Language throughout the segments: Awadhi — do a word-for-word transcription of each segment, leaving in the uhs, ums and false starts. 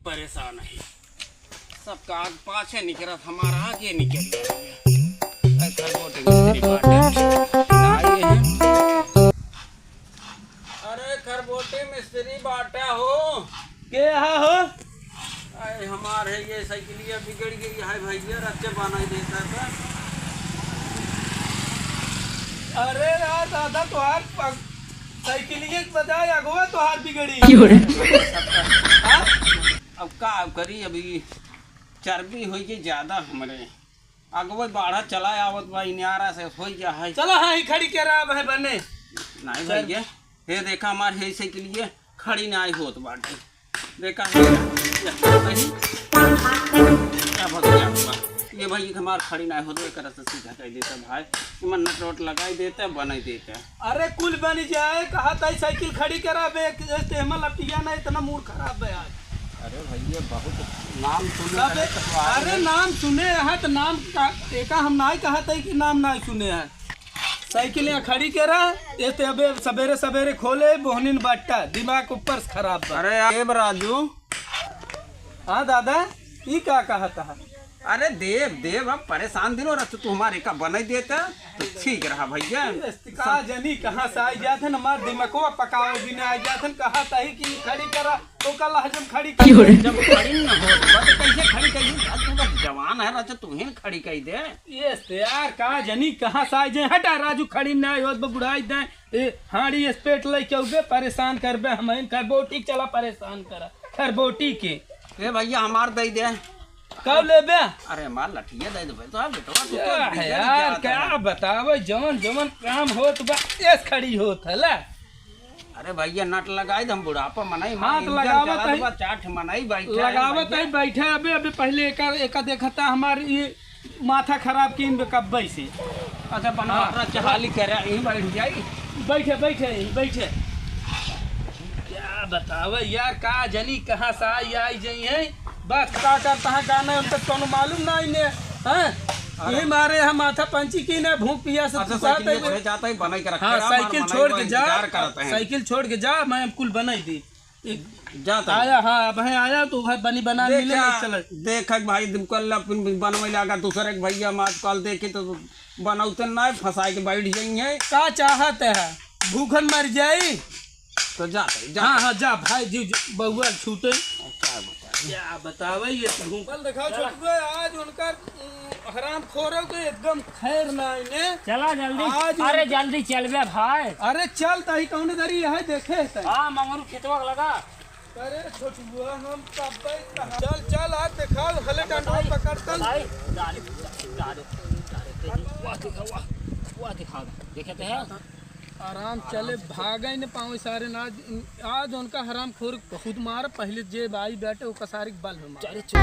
परेशान है, सबका आग पाछे निकरत, हमारा आगे निकल गया। अरे खरबोटे मिस्त्री बाटा, ना आए हैं। अरे खरबोटे मिस्त्री बाटा हो। के हा हो? अरे हमार है ये साइकिलिया बिगड़ गई है भैया, रच्चे बनाई देता था। अरे यार दादा, तोहार पग-, साइकिलिया के बजाय अगवा तोहार बिगड़ी। क्यों रे? हाँ? अब का करी, अभी चर्बी होई के ज्यादा हमरे। अगवे बाढ़ा चला आवत बा, इनारा से होई जा है। चला हाँ, ही खड़ी करा अब है बने। नहीं चल। भैया, हे देखा हमार हे साइकिलिया खड़ी नाई होत बाटे। देखा है, ये, ये, ये भैया हमार खड़ी नाई होत, एक तरह से सीधा कर देता भाई। इमन नट रोट लगाई देता, बनाई देता। अरे कुल बन जाए, कहा ताई साइकिल खड़ी करा बे, एक, एक तो एमा लटिया ना, इतना मूड खराब बे आज। अरे भैया, बहुत नाम सुने सबे, रहे तो आए अरे हैं। नाम सुने हैं तो नाम का, एका हम नाई कहा ताई कि नाम नाई सुने हैं। साइकिल यहाँ खड़ी करा, ये तो अबे सबेरे सबेरे खोले, बोहनिन बट्टा, दिमाग ऊपर से खराब बा। अरे यार, देव राजू। हाँ दादा, ई का कहा था? अरे देव, देव, हम परेशान दिनों रहते, तू हमारे का बनाई देता, तो ठीक रहा भैया। ये का जनी कहाँ से आई जात है, हमार दिमागवा पकाओ भी ना आई जात है, कहा था ही कि खड़ी करा, तो कल हजम खड़ी कर। जब खड़ी न हो, तो कैसे खड़ी करी? अब तू बस जवान है, राजू, तू ही खड़ी करी दे। ये से यार, का जनी कहाँ से आई जाए? हटा राजू, खड़ी ना होत बा, बुढ़ाई दे। ए, हाड़ी स्पेट लेके अउबे, परेशान करबे, हम इन खरबोटी के चला परेशान करा। खरबोटी के। ए भैया, हमार दे दे। कब लेबे? अरे हमार लठिया दे देबे। तो बेटवा, तू तो या भैया यार, क्या बतावे, जवन, जवन काम होत बा, एस खड़ी होत है, ला। अरे भैया, नट लगाई दे, हम बुढ़ापा मनई, हाथ इंजन लगावत चलात है। बा, चार ठे मनई बैठे हैं लगावत भैया। है, बैठे। अबे, अबे पहले एका, एका देखता हमार ये माथा खराब कीन बे कब्बे से। अच्छा, बनवा हाँ। अपना चहाली करे, यहीं बैठ जाई। बैठे, बैठे, यहीं बैठे। क्या बतावे यार, का जनी कहाँ से आई, आई जाई है। बस का करता है गाना, उनका कौनो मालूम ना इन्हें, हैं? अरे। यही मारे हम माथा पंची की ना, भूख पिया से अच्छा, फुसात साइकिल है। छोड़ जाता है, बनाई के रखे हाँ, हैं, साइकिल हमार छोड़ के बनाई जा, इंतजार करते हैं। साइकिल छोड़ के जा, मैं कुल बनाई दी। एक जाता है। आया, हाँ, अब है आया तो भाई बनी बना मिले, देखा, नहीं चले। देखा कि भाई तुम कल अपन बनवे लगा, दूसरे के भैया हम आजकल देखे तो बनौते ना फंसाए के बैठ जाई है। का चाहत है? भूखन मर जाई? तो जाते, जाते। हाँ, हाँ, जा भाई जी, जी, बउआ छूटे। क्या बताए? क्या बतावे ये भूखल दिखाओ छोटुआ, आज उनका हराम खोरो के एकदम खैर ना आइने। चला जल्दी। आज अरे जल्दी चलबे भाई। अरे चल तही कौने दरी है देखे है तही। हाँ, मंगरू खेतवा के लगा। अरे छोटुआ हम कब्बे कहाँ? चल चल आज देखाओ हले डंडवा पकड़तन। भाई, डारे, डारे, डारे, डारे, वाह देखा, वाह, वाह देखा, देखे तो है। आराम चले, भागे न पावे सारे ना। आज, आज उनका हराम खोर बहुत मार, पहले जे बाई बैठे ओका सारे बल में मार। अरे चुप।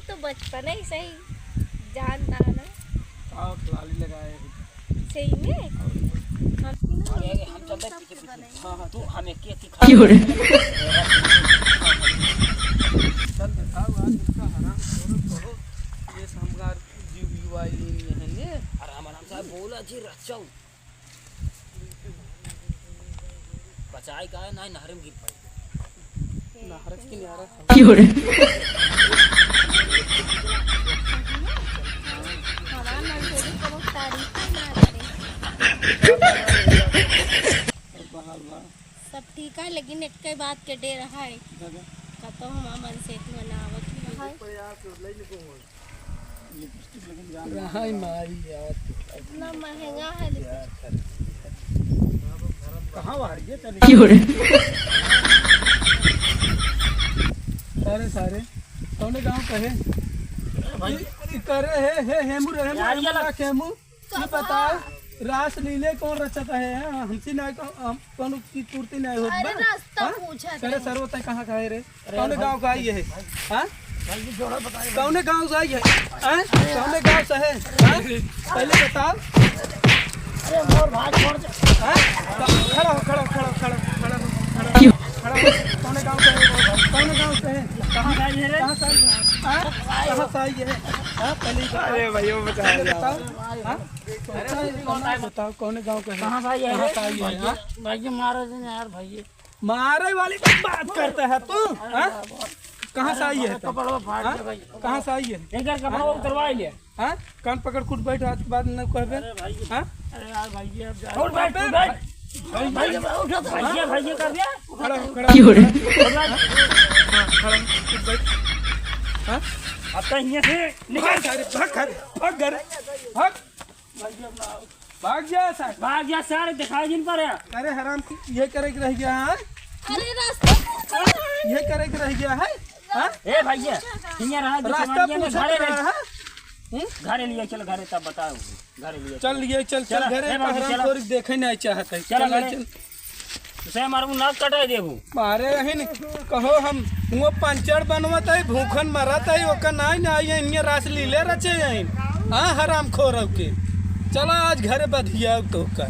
तो बचपन ही सही जानता है ना। आओ, लाली लगाए। सही में? हम अरे, अरे, हम चलते पीछे, पीछे। हाँ, हाँ, तू हमें के की क्यों रे? चल दिखाओ आज इसका हराम खोर को। ये हमका जीव युवा ये नहीं है ने। आराम, आराम से बोला जी, रचाऊ। बचाई का है, ना नहर में गिर पड़ी। नहर के किनारा था। क्यों रे? हमार मन से भी कोनो तारीफ ना करे। बाहर बा। सब ठीक है, लेकिन एक बात के डर है। दादा। कतो हमार मन से इतना ना आवत है। रहाई माई यार। इतना महंगा है लेकिन। कहाँ बाहर ये तनी? क्यों रे? सारे, सारे। कौने गाँव का है? भाई। ई करे है, हे, हेमू रे, हेमू, यार, ये हेमू लग- ना खेमू। ये बताओ, रास लीले कौन रचत है? हाँ, हमसे ना कौन, हम, कौन की पूर्ति नहीं होत अरे बा? रास्ता हाँ? पूछत करे है। सरवा तै कहाँ का है रे? कौने गाँव का आई है? हाँ? कौने गाँव से आई है? हाँ? कौने गाँव से है? हाँ? पहले बताओ। अरे मोर भाई छोड़ दे। हाँ? खड़ा हो, खड़ा हो, खड़ा हो, खड़ा हो, खड़ा हो, खड़ा हो, खड़ा हो। कौने गाँव से है? कौने गाँव से है? कहाँ से आई है रे? कहाँ से आई है? हाँ? कहाँ से आई है? हाँ? पहले ही बताओ। अरे भाई, वो बचा पहले लिया। बताओ। हाँ? अरे, अच्छा, तुम कौन बताओ, बताओ, कौन गाँव का है? कहाँ से आई है कहाँ रे? से आई है, हाँ? भाई, मारो जी यार, भाई। मारे वाली बात करता है तू, हाँ? कहाँ से आई है तू? कपड़वा फाड़ हाँ? दिया भाई। कहाँ से आई है? एक यार कपड़वा हाँ? उतरवा ले। हाँ? कान पकड़, कूट बैठ, आज के बाद न कहबे। अरे भाई। हाँ? अरे यार भाई, ये अब जा। उठ बैठ, उठ बैठ। भाई, भाई, उठ, उठ, भाई, ये भाई, ये कर दिया। खड़ा हो, खड़ा हो। क्यों रे? उठ बैठ। हाँ, खड़ा हो, कूट बैठ। हाँ? अब तो यहाँ से निकल। भाग, अरे, भाग, भाग, भाग, घर, भाग। भाग जा सारे। भाग जा सारे, दिखाई जिन पर है। अरे हराम, ये करे के रह गया है? अरे रास्ता पूछो ना। ये करे के रह गया है? हाँ? ए भैया, हियाँ रहा, रास्ता दुश्मनिया में पूछत घरे रहा ले। है? हम्म? घरे लिए चल, घरे तब बताओ। घरे लिए चल, चल। लिए चल, चल, चल, घरे ए बाबू, हराम चल। खोरी देखे नहीं चाहत है। चल, चल, घरे। चल। उसे हमार उ नाक कटाई देबू। मारे रहिन, कहो हम हुआ पंचर बनवत है, भूखन मरत है, ओकर नाई ना आई, इन्हें रास लीले रचे हैं। हाँ, हराम खोर के। चला आज घरे बधिया तो का।